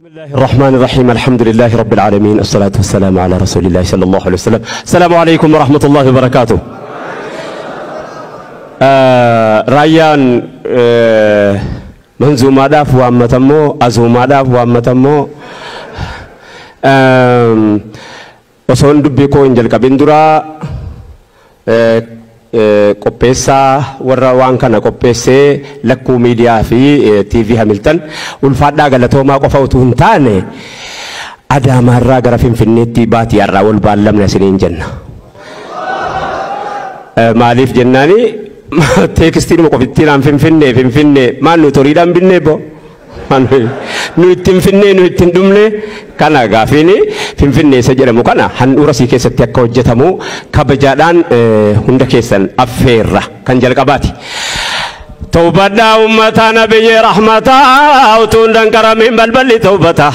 بسم الله الرحمن الرحيم الحمد لله رب العالمين الصلاة والسلام على رسول الله صلى الله عليه وسلم السلام عليكم ورحمة الله وبركاته. Raayyaan manzuumaadhaaf waammatamoo azuumaadhaaf waammatamoo osoon dubbii koo hin jalqabin duraa qopheessaa warra waan kana qopheessee Lakkuu Miidiyaa fi TV Hamilton ulfaadhaa galatoomaa qofa utuu hin taane Adaamaarraa gara Finfinneetti baatii har'aa wal baallamna isiniin jenna. Maaliif jennaani teekstiinuma qofittiin Finfinnee Finfinnee maal nu toriidhaan binnee bo nu ittiin finnee nu ittiin dhumne kana gaafiin Finfinnee isa jedhamu kana handhuura sii keessatti akka hojjetamu kabajaadhaan hunda keessan affeerra kan jalqabaati. Tawbadhaa uummataa nabiyyi rahmataa utuun danqaramiin balballi tawbata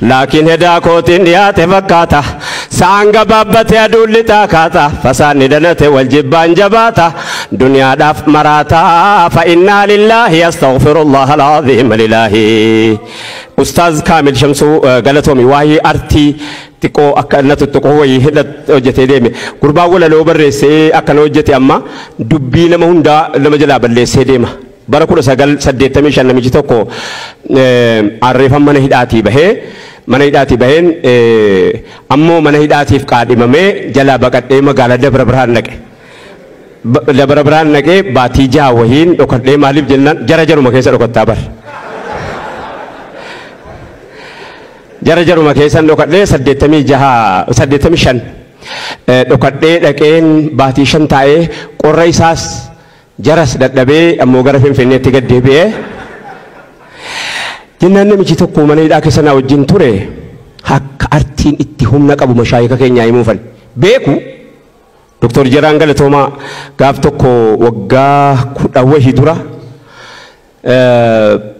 laakiin hedaa kootiin dhiyaate fakkaata sa'aan gabaabbatee aduun lixaa kaata fasaanni danate wal jibbaan jabaata duniyaadhaaf maraata fa innaa lillaahi astaghfirullah alaaziim lilaahi. Ustaaz Kaamil Shamsuu galatoomi waa'ee artii xiqqoo akka inni tuttuqoo wayii hojjetee deeme gurbaan walaloo barreessee akkana hojjete amma dubbii nama hundaa nama jalaa balleessee deema. Bara 1985 namichi tokko arreeffam mana hidhaatii bahee mana hidhaatii baheen ammoo mana hidhaatiif qaadhimamee jalaa baqadhee magaalaa Dabra Birhaan dhaqe. Dabra Birhaan dhaqee baatii jaha wahiin dhokadhee maaliif jennaan jara jaruma keessa dhokattaa bar. Jara jaruma keessan dhokadhee 86 85 dhokadhee dhaqeen baatii 5 taa'ee qorra isaas jaras dadhabee ammoo gara Finfinneetti gad deebi'ee jennaan namichi tokko mana hidhaa keessa na wajjin ture akka artiin itti humna qabu mashaayika keenyaa himuufan beeku. Doktor Jiraan Galatoomaa gaaf tokko waggaa 10 wahii dura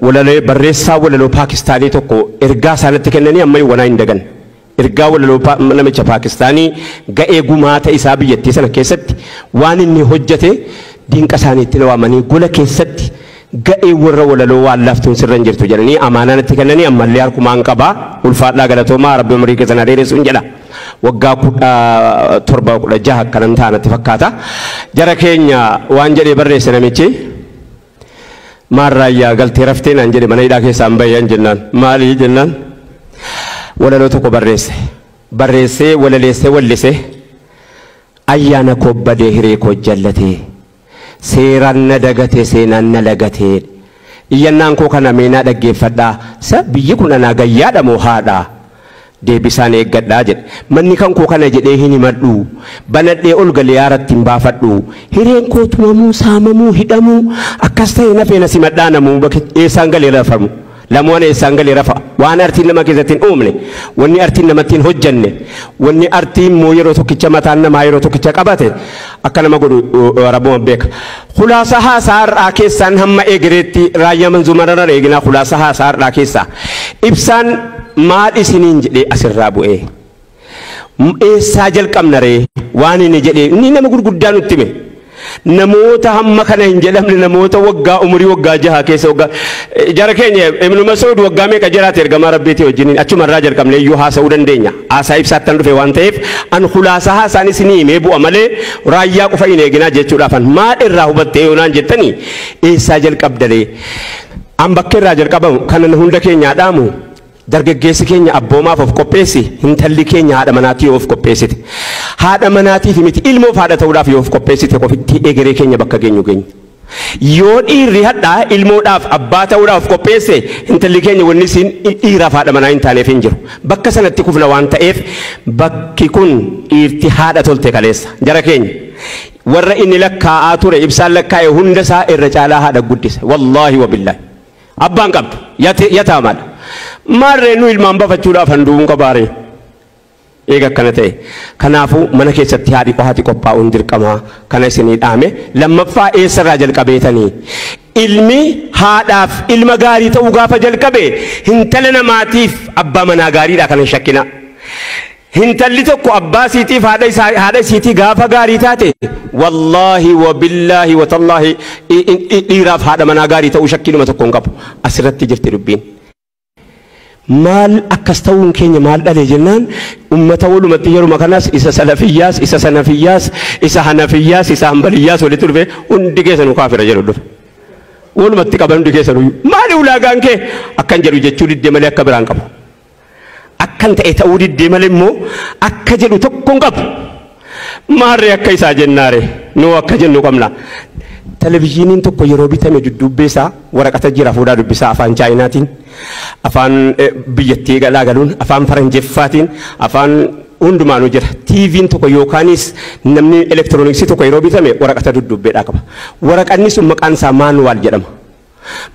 walaloo barreessaa walaloo Paakistaanii tokko ergaa isaanitti kennanii amma wanaa hin dagan. Ergaa walaloo namicha Paakistaanii ga'ee gumaata isaa biyyattii sana keessatti waan inni hojjete dinqa isaaniitti waamanii gola keessatti ga'ee warra walaloo waan laaftuun sirra hin jirtu jedhanii amaanaanitti kennanii ammallee harkumaan qabaa ulfaadhaa galatoomaa rabbi umurii keessan dheeressuun jedha. Waggaa 17 16 akkanan taanatti fakkaata. Jara keenya waan jedhee barreesse namichi maal raayyaa galtee raftee naan jedhe mana hidhaa keessaan bayyaan jennaan maalii jennaan walaloo tokko barreesse barreessee walaleessee wallisee ayyaana koo badee hiree koo jallatee seeraan na dagatee seenaan na lagatee iyyannaan koo kana meenaa dhaggeeffadhaa sa biyyi kun anaa gayyaadha moo haadhaa deebisaan eeggadhaa jedhe manni kan koo kana jedhee hin himadhu banadhee ol galee yaaratti hin baafadhu hireen koo tumamuu saamamuu hidhamuu akkas ta'e nafee na simadhaa namuu eessaan galee rafamu lamoon eessaan galee rafa waan artiin nama keessatti hin uumne wanni artiin namatti hin hojjenne wanni artiin immoo yeroo tokkicha mataan namaa yeroo tokkicha qabate akka nama godhu rabbuma beeka. Khulaasa haasaa har'aa keessaan hamma eegireetti raayyaa manzuumarra eeginaa khulaasa haasaa har'aa keessaa ibsaan maal isiniin jedhee asirraa bu'ee eessaa jalqabna ree waan inni jedhee inni nama gurguddaa nutti hime namoota hamma kana hin jedhamne namoota waggaa umurii waggaa 6 keessa waggaa jara keenya Ibn Mas'ud waggaa meeqa jiraate ergamaa rabbiitii wajjiniin achumarraa jalqabne iyyuu haasa'uu dandeenya haasaa ibsaattan dhufe waan ta'eef an khulaasa haasaan isinii himee bu'a malee raayyaa qofa hin eeginaa jechuudhaafan maal irraa hubattee yoonaan jettanii eessaa jalqabdalee an bakka irraa jalqabamu kanan hunda keenyaa dhaamu dargaggeessi keenya abboomaaf of qopheessi intalli keenya haadha manaatii of qopheessite haadha manaatiif miti ilmoof haadha ta'uudhaaf yoo of qopheessite qofitti egeree keenya bakka geenyu geenya. Yoo dhiirri hadhaa ilmoodhaaf abbaa ta'uudhaaf of qopheesse intalli keenya wanni isiin dhiiraaf haadha manaa hin taaneef hin jiru. Bakka sanatti kufna waan ta'eef bakki kun dhiirti haadha tolte kaleessa jara keenya. Warra inni lakkaa'aa ture ibsaan lakkaa'e hunda isaa irra caalaa haadha guddise wallaahi wabillaahi. Abbaan qabdu yataamaadha. Maarree nu ilmaan bafachuudhaaf handuun qabaaree eega akkana ta'e. Kanaafuu mana keessatti haadhi qofaati qophaa'uun dirqamaa kana isinii dhaame. Lammaffaa eessarraa jalqabeetanii ilmi haadhaaf ilma gaarii ta'uu gaafa jalqabe hintala namaatiif abbaa manaa gaariidha kana hin shakkina. Hintalli tokko abbaa isiitiif haadha isiitii gaafa gaarii taate wallaahi wabillaahi watallaahi dhiiraaf haadha manaa gaarii ta'uu shakkiinuma tokko hin qabu. Asirratti jirti dubbiin. Maal akkas ta'uun keenya maal dhale jennaan ummata walumatti yeruma kanas isa salafiyyaas isa sanafiyyaas isa hanafiyyaas isa hanbaliyyaas walitti dhufe hundi keessanuu kaafira jedhu dhufe. Walumatti qaban hundi keessanuu maali ulaagaan kee akkan jedhu jechuu diddee malee akka biraan qabu. Akkan ta'e ta'uu diddee malee immoo akka jedhu tokko hin qabu. Maarree akka isaa jennaare nuu akka jennu qabna. Televizyiiniin tokko yeroo bitame dudduubbee isaa waraqata jira fuudhaa dubbisaa afaan Chaayinaatiin, afaan biyyattii galaa galuun, afaan Faranjeffaatiin, afaan hundumaanuu jira. TV'n tokko yookaanis namni elektirooniksii tokko yeroo bitame waraqata dudduubbeedhaa qaba. Waraqanni sun maqaan isaa maanuwaal jedhama.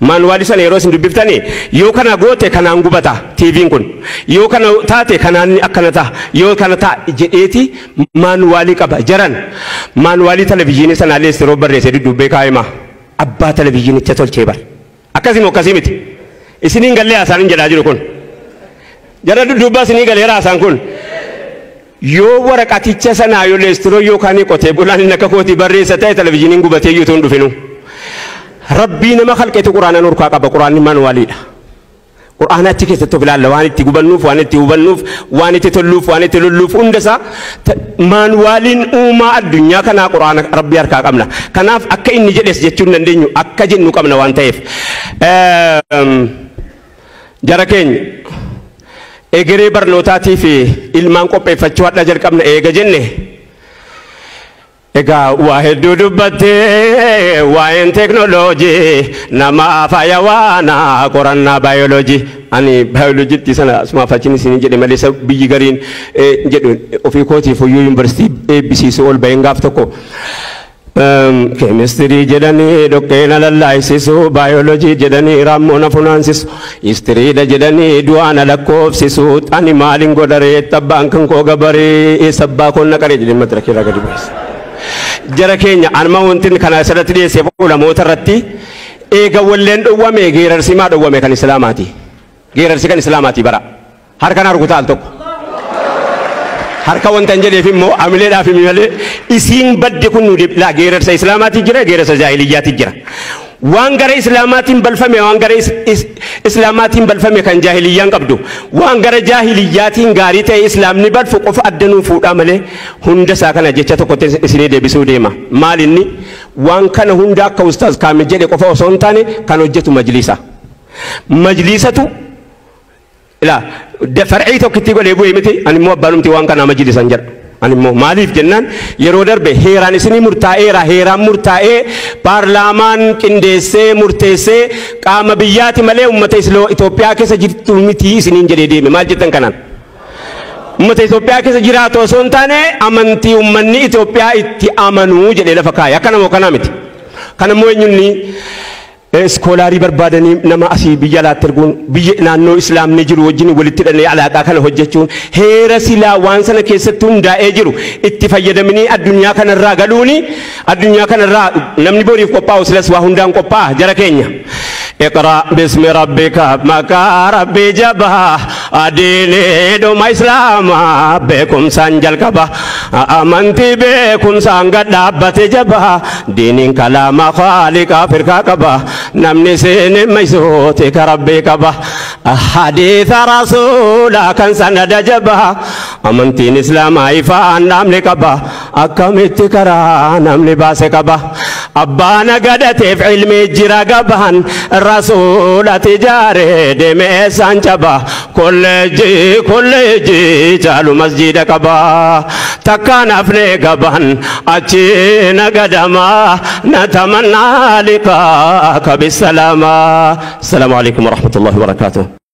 Maanuwaali sana yeroo isin dubbiftanii yoo kana goote kanaan gubata TV'n kun, yoo kana taate kanaan akkana ta'a, yoo kana ta'a jedheeti maanuwaalii qaba. Jaran maanuwaalii televizyiinii sanaa leestiroo barreessee dudduubbee kaa'ima. Abbaa televizyiinicha tolchee bar. Akkasii moo akkasii miti? Isiniin gallee haasaan hin jedhaa jiru kun. Jara dudduubbaa isinii galeera haasaan kun. Yoo waraqaticha sanaa yoo leestiroo yookaan qotee bulaan inni akka kootii barreessa ta'e televizyiiniin gubatee iyyuu hin dhufinu. Rabbii nama khalqetu Qur'aana nurkaa qaba. Qur'aanni maanuwaaliidha. Qur'aana achi keessatti of ilaalla waan itti gubannuuf, waan itti hubannuuf, waan itti tolluuf, waan itti lolluuf hunda isaa maanuwaaliin uumaa addunyaa kanaa Qur'aana Rabbii harkaa qabna. Kanaaf akka inni jedhes jechuu hin dandeenyu akka jennu qabna waan ta'eef. Jara keenya egeree barnootaatii fi ilmaan qopheeffachuu hadha jalqabna eega jenne. Egaa waa hedduu dubbattee waa'een teeknooloojii nama faaya qorannaa baayoloojii. Ani baayoloojiitti sana asumaaf achiin isin jedhe malee biyyi gariin jedhu ofii kootiif iyyuu yuunivarsiitii eebbisiisuu ol baheen gaaf tokko. Keemistirii jedhanii dhoqqeena lallaayisisu, baayoloojii jedhanii raammoo na funaansisu, histiriidha jedhanii du'aa na lakkoofsisu, ani maaliin godharee abbaan kan koo gabaree eessa abbaa koon na qaree jedhee madaraka irraa gadi bu'eessa. Jara keenya anuma wanti kana asirratti dhiyeessee ulamoota irratti eega walleen dhowwame geerarsi maa dhowwame kan islaamaati. Geerarsi kan islaamaati bara. Harkaan rukutaa al tokko. Harka wanta hin jedheef immoo amileedhaaf himi malee isiin badde kun nu laa geerarsa islaamaati jira geerarsa jaahiliyyaati jira. Waan gara islaamaatiin balfame waan gara islaamaatiin balfame kan jaahiliyyaan qabdu waan gara jaahiliyyaatiin gaarii ta'e islaamni balfu qofa adda nuu fuudhaa malee hunda isaa kana jecha tokkotti isinii deebisuu deema. Maal inni waan kana hunda akka ustaaz Kaamil jedhe qofa osoo hin taane kan hojjetu majliisa. Majliisatu ilaa farcii tokkitti godhee bu'ee miti ani immoo abbaanumti waan kanaa majliisan jedha. Ani immoo maaliif jennaan yeroo darbe heeraan isinii murtaa'eera heeraan murtaa'ee paarlaamaan qindeessee murteessee qaama biyyaati malee uummata Itoophiyaa keessa jirtu miti isiniin jedhee deeme maal jettan kanaan. Uummata Itoophiyaa keessa jiraatu osoo hin taane amantii uummanni Itoophiyaa itti amanuu jedhee lafa kaa'e akkana moo kanaa miti. Kana immoo eenyunni iskoolaarii barbaadanii nama asii biyya alaatti erguun biyya naannoo islaamni jiru wajjin walitti hidhanii alaaqaa kana hojjechuun heera silaa waan sana keessatti hundaa'ee jiru itti fayyadamanii addunyaa kanarraa galuuni addunyaa kanarraa namni boriif qophaa'u silas waa hundaan qophaa'a jara keenya. اقرأ باسم ربك مكا ربي جبا أديني دوم إسلام بكم سانجل كبا أمنتي بكم سانغد دابت جبا دين كلام خالق فرقا كبا نمني سين ميسوتك ربي كبا حديث رسول كان سند جبا أمنتي إسلام عيفان نملي كبا أكمت كرا نملي باس كبا أبانا قدت في علمي جرا قبان رسول تجاري دمي سانجبا كل جي جالو مسجد كبا تكان أفني قبان أجينا قدما نتمنى لقاك بالسلامة. السلام عليكم ورحمة الله وبركاته.